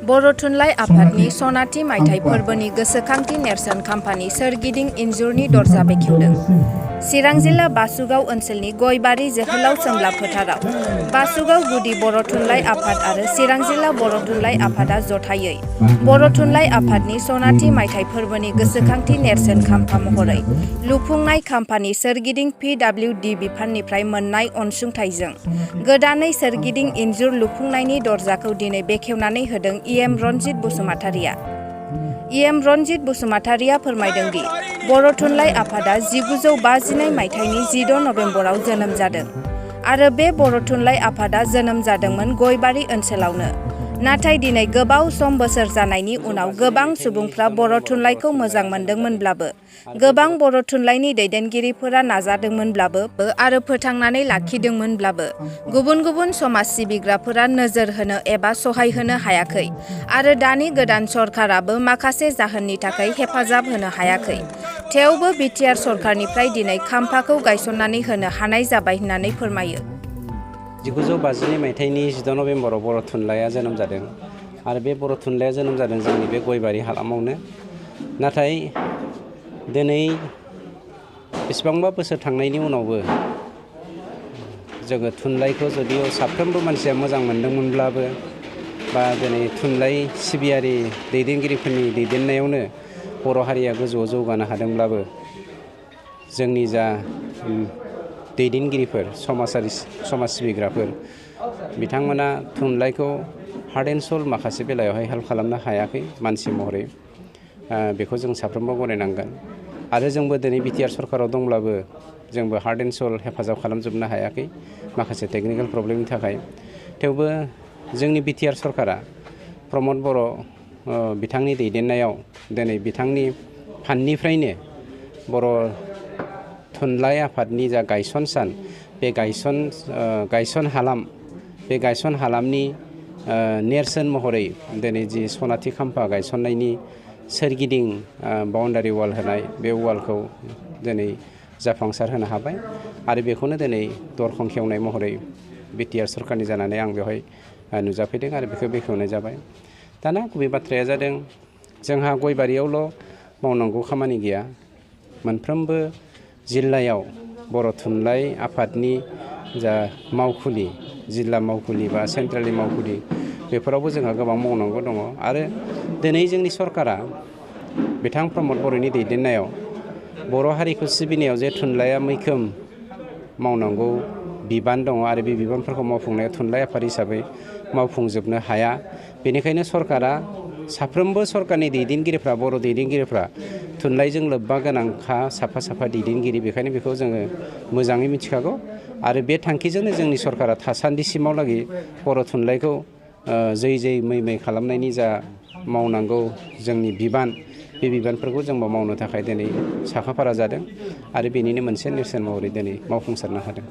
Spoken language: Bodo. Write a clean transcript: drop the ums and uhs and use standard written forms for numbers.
बर' थुनलाइ आफादनि सनाथि मायथाइ फोरबोनि गोसोखांथि नेरसोन खाम्फानि सोरगिदिं इन्जुरनि दरजा बेखेवदों। चिरां जिल्ला बासुगाव ओनसोलनि गयबारि जोहोलाव सोमब्ला फोथाराव बासुगाव गुदि बर' थुनलाइ आफाद आरो चिरां जिल्ला बर' थुनलाइ आफादा जथायै बर' थुनलाइ आफादनि सनाथि मायथाइ फोरबोनि गोसोखांथि नेरसोन खाम्फा महरै लुफुंनाय खाम्फानि सोरगिदिं PWD बिफाननिफ्राय मोननाय अनसुंथाइजों गोदानै सोरगिदिं इन्जुर लुफुंनायनि दरजाखौ दिनै बेखेवनानै होदों EM रनजित बसुमतारिया। EM रनजित बसुमतारिया फोरमायदों दि बर' थुनलाइ आफादा 1952 मायथाइनि 16 नभेम्बराव जोनोम जादों आरो बे बर' थुनलाइ आफादा जोनोम जादोंमोन गयबारि ओनसोलावनो। नाथाय दिनै गोबाव सम बोसोर जानायनि उनाव गोबां सुबुंफ्रा बर' थुनलाइखौ मोजां मोनदोंमोनब्लाबो, गोबां बर' थुनलाइनि दैदेनगिरिफोरा नाजादोंमोनब्लाबो आरो फोथांनानै लाखिदोंमोनब्लाबो गुबुन गुबुन समाज सिबिग्राफोरा नोजोर होनो एबा सहाय होनो हायाखै आरो दानि गोदान सरकाराबो माखासे जाहोननि थाखाय हेफाजाब होनो हायाखै। थेवबो बिटिआर सरकारनिफ्राय दिनै खाम्फाखौ गायसननानै होनो हानाय जाबाय होननानै फोरमायो। 1952 मायथाइनि 16 नभेम्बराव बर' थुनलाइया जोनोम जादों आरो बे बर' थुनलाइया जोनोम जादों जोंनि बे गयबारि हालामावनो। नाथाय दिनै बेसेबांबा बोसोर थांनायनि उनावबो जोङो थुनलाइखौ जुदिও साफ्रोमबो मानसिया मोजां मोनदोंमोनब्लाबो बा दिनै थुनलाइ सिबियारि दैदेनगिरिफोरनि दैदेननायावनो बर' हारिया गोजौआव जौगानो हादोंब्लाबो जोंनि जा दैदेनगिरिफोर समाज सिबिग्राफोर बिथांमोना थुनलाइखौ हार्ट एन्ड सोल माखासे बेलायावहाय हेल्प खालामनो हायाखै मानसि महरै। बेखौ जों साफ्रोमबो गनायनांगोन आरो जोंबो दिनै बिटिआर सरकाराव दंब्लाबो जोंबो हार्ट एन्ड सोल हेफाजाब खालामजोबनो हायाखै माखासे टेकनिकेल प्रब्लेमनि थाखाय। थेवबो जोंनि बिटिआर सरकारा प्रमद बर' बिथांनि दैदेननायाव दिनै बिथांनि फान्डनिफ्रायनो बर' थुनलाइ आफादनि जा गायसन सान बे गायसन हालामनि नेरसोन महरै दिनै जि सनाथि खाम्फा गायसननायनि सोरगिदिं बाउन्डारि वाल होनाय बे वालखौ दिनै जाफुंसार होनो हाबाय आरो बेखौनो दिनै दरखं खेवनाय महरै बिटिआर सरकारनि जानानै आं बेवहाय नुजाफैदों आरो बेखौ बेखेवनाय जाबाय। दाना गुबै बाथ्राया जादों जोंहा गयबारियावल' मावनांगौ खामानि गैया, मोनफ्रोमबो जिल्लायाव बर' थुनलाइ आफादनि जा मावखुलि, जिल्ला मावखुलि बा सेन्ट्रेलनि मावखुलि बेफोरावबो जोंहा गोबां मावनांगौ दङ आरो दिनै जोंनि सरकारा बिथां प्रमद बर'नि दैदेननायाव बर' हारिखौ सिबिनायाव जे थुनलाइया मैखोम मावनांगौ बिबान दङ आरो बे बिबानफोरखौ मावफुंनाया थुनलाइ आफाद हिसाबै मावफुंजोबनो हाया। बेनिखायनो सरकारा साफ्रोमबो सरकारनि दैदेनगिरिफ्रा बर' दैदेनगिरिफ्रा थुनलाइजों लोब्बा गोनांखा साफा दैदेनगिरि, बेखायनो बेखौ जोङो मोजाङै मिथिखागौ आरो बे थांखिजोंनो जोंनि सरकारा थासान्दिसिमावलागै बर' थुनलाइखौ जै मै खालामनायनि जा मावनांगौ जोंनि बिबान, बे बिबानफोरखौ जोंबो मावनो थाखाय दिनै साखाफारा जादों आरो बेनिनो मोनसे नेरसोन महरै दिनै मावफुंसारनो हादों।